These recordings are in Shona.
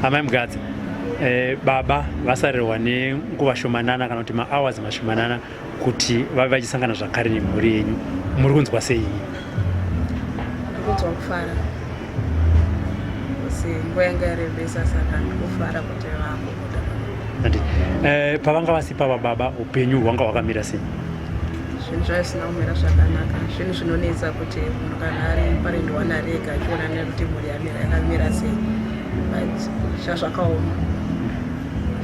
Amai Mugadza, eh, baba vasarirwa nenguva shomanana kana kuti mahours mashomanana kuti vave vachisangana zvakare nemhuri yenyu, muri kunzwa sei? Ndikunzwa kufara, nguva yanga yarebesa, saka ndikufara kuti vakubuda. Eh, pavanga vasipa vababa upenyu hwanga hwakamira sei? Zvinhu zvaisina kumira zvakanaka. Zvinhu zvinonetsa kuti munhu kana ari parent one ari ega achiona nekuti mhuri yamira yakamira sei, but zvazvakaoma,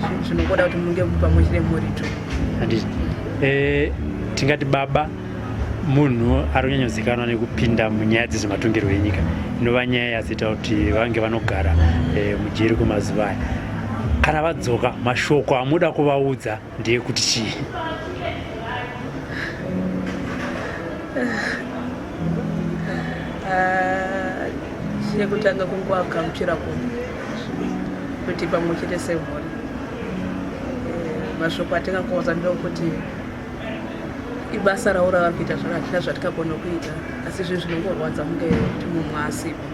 zvinhu zvinongoda kuti munge muri pamwe chete mhuri tu. Handiti eh, tingati baba munhu ari kunyanyozikanwa nekupinda munyaya dzezvematongerwo enyika, inova nyaya yazoita kuti vange vanogara eh, mujeri kwemazuva aya. Kana vadzoka, mashoko amuda kuvaudza ndeyekuti chii? Ah, chekutanga kungoagamuchira kuno kuti pamwe chete semhuri. Eh, mashoko atingangoudza ndeokuti ibasa ravo ravari kuita zvaro, hatina zvatikagona kuita, asi zvinhu zvinongorwadza kunge kuti mumwe asipo.